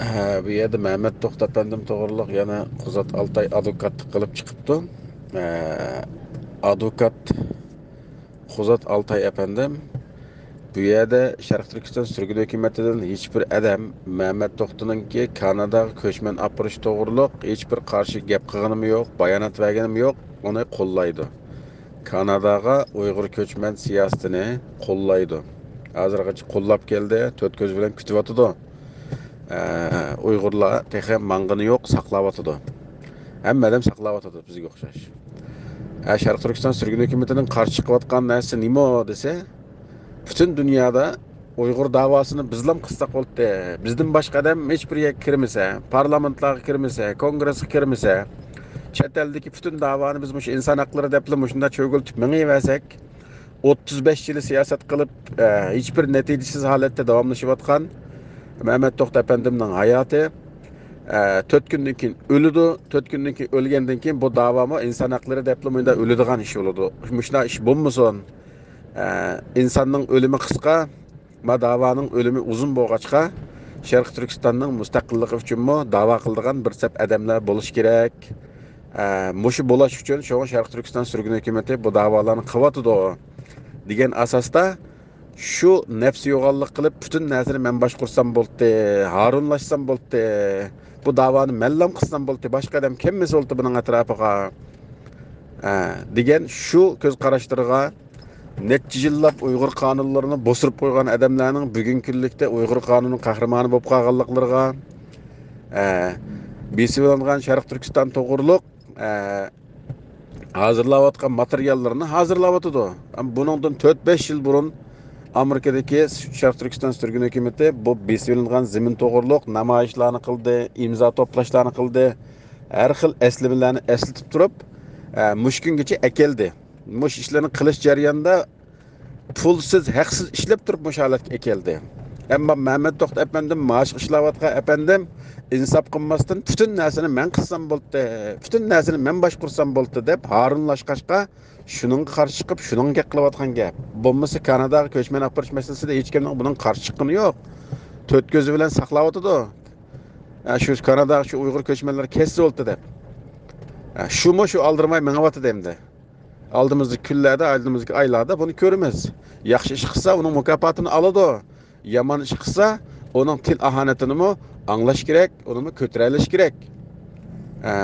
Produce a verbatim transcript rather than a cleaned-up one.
ھە، بۇ يەردە مەمەت توختى ئەپەندىم توغرۇلۇق يەنە قۇزات ئالتاي ئادۋوكاتلىق قىلىپ چىقىپتۇ. ھە، ئادۋوكات قۇزات ئالتاي ئەپەندىم، بۇ يەردە شەرقىي تۈركىستان سۈرگۈن ھۆكۈمىتىدىن ھېچبىر ئادەم مەمەت توختىنىڭكى كاناداغا كۆچمەن ئاپىرىش توغرۇلۇق ھېچبىر قارشى گەپ قىلغىنىمۇ يوق، بايانات بەرگىنىمۇ يوق، ئۇنى قوللايدۇ. كاناداغا ئۇيغۇر كۆچمەن سىياسىتىنى قوللايدۇ. ھازىرغىچە قوللاپ كەلدى، تۆت كۆز بىلەن كۈتۈۋاتىدۇ. ئە، ئۇيغۇرلار تېخى ماڭغىنى يوق، ساقلاۋاتىدۇ. ھەممە ئادەم ساقلاۋاتىدۇ، بىزگە ئوخشاش. ئە، شەرقىي تۈركىستان سۈرگۈن ھۆكۈمىتىنىڭ قارشى چىقىۋاتقان نەرسىسى نېمە دېسە، پۈتۈن دۇنيادا ئۇيغۇر داۋاسىنى بىزلام قىلساق بولدى. بىزدىن باشقا ئادەم ھېچبىر يەرگە كىرمىسە، پارلامېنتلارغا كىرمىسە، كونگرېسقا كىرمىسە، چەت ئەلدىكى پۈتۈن داۋانى بىز مۇشۇ ئىنسان ھەقلىرى دەپلا مۇشۇنداق چۆگۈلىتىپ مېڭىۋەرسەك، ئوتتۇز بەش يىلى سىياسەت قىلىپ، ئە، ھېچبىر نەتىجىسىز ھالەتتە داۋاملىشىۋاتقان مەمەت توختى ئەپەندىمنىڭ ھاياتى، ئە، تۆت كۈندىن كېيىن ئۆلىدۇ. تۆت كۈندىن كېيىن ئۆلگەندىن كېيىن بۇ داۋامۇ ئىنسان ھەقلىرى دەپلا مۇنداق ئۆلىدىغان ئىش بولىدۇ. مۇشۇنداق ئىش بولمىسۇن. ئە، ئىنساننىڭ ئۆلۈمى قىسقا، ما داۋانىڭ ئۆلۈمى ئۇزۇن بولغاچقا، شەرقىي تۈركىستاننىڭ مۇستەقىللىقى ئۈچۈنمۇ داۋا قىلىدىغان بىر سەپ ئادەملەر بولۇشى كېرەك. ئە، مۇشۇ بولاش ئۈچۈن شۇڭا شەرقىي تۈركىستان سۈرگۈن ھۆكۈمىتى بۇ داۋالارنى قىلىۋاتىدۇ دېگەن ئاساستا، شۇ نەپسى يوغانلىق قىلىپ، پۈتۈن نەرسىنى مەن باشقۇرسام بولدى، ھارۇنلاشسام بولدى، بۇ داۋانى مەنلام قىلسام بولدى، باشقا ئادەم كەلمىسە بولدى بۇنىڭ ئەتراپىغا، ئە، دېگەن شۇ كۆز قاراشلىرىغا، نەچچە يىللاپ ئۇيغۇر قانۇنلىرىنى بوسۇرۇپ قويغان ئادەملەرنىڭ بۈگۈنكى كۈنلۈكتە ئۇيغۇر قانۇنىنىڭ قەھرىمانى بولۇپ قالغانلىقلىرىغا، ئە، بېسىۋېلىنغان شەرقىي تۈركىستان توغرۇلۇق، ئە، ھازىرلاۋاتقان ماتېرىياللىرىنى ھازىرلاۋاتىدۇ. ئەمما بۇنىڭدىن تۆت بەش يىل بۇرۇن ئامېرىكىدىكى شەرقىي تۈركىستان سۈرگۈن ھۆكۈمىتى بۇ بېسىۋېلىنغان زېمىن توغرۇلۇق، نامايىشلارنى قىلدى، ئىمزا توپلاشلارنى قىلدى، ھەر خىل ئەسلىمىلەرنى ئەسلىتىپ تۇرۇپ، ئە، مۇشۇ كۈنگىچە ئەكەلدى. مۇشۇ ئىشلارنى قىلىش جەريانىدا پۇلسىز، ھەقسىز ئىشلەپ تۇرۇپ مۇشۇ ھالەتكە ئەكەلدى. ئەمما مەمەت توختى ئەپەندىم، مائاشقا ئىشلەۋاتقان ئەپەندىم ئىنساپ قىلماستىن، پۈتۈن نەرسىنى مەن قىلسام بولدى، پۈتۈن نەرسىنى مەن باشقۇرسام بولدى دەپ ھارۇنلاشقاچقا، شۇنىڭغا قارشى چىقىپ، شۇنىڭغا گەپ قىلىۋاتقان گەپ. بولمىسا كاناداغا كۆچمەن ئاپىرىش مەسىلىسىدە ھېچكىمنىڭ بۇنىڭغا قارشى چىققىنى يوق. تۆت كۆزى بىلەن ساقلاۋاتىدۇ. ئە، شۇ كاناداغا شۇ ئۇيغۇر كۆچمەنلەر كەتسە بولدى دەپ. ئە، شۇمۇ شۇ ئالدىرىماي مېڭىۋاتىدۇ ئەمدى. ئالدىمىزدىكى كۈنلەردە، ئالدىمىزدىكى ئايلاردا بۇنى كۆرىمىز. ياخشى ئىش قىلسا، ئۇنىڭ مۇكاپاتىنى ئالىدۇ. يامان ئىش قىلسا، ئۇنىڭ تىل ئاھانىتىنىمۇ ئاڭلاش كېرەك، ئۇنىمۇ كۆتۈرەلىش كېرەك. ھە،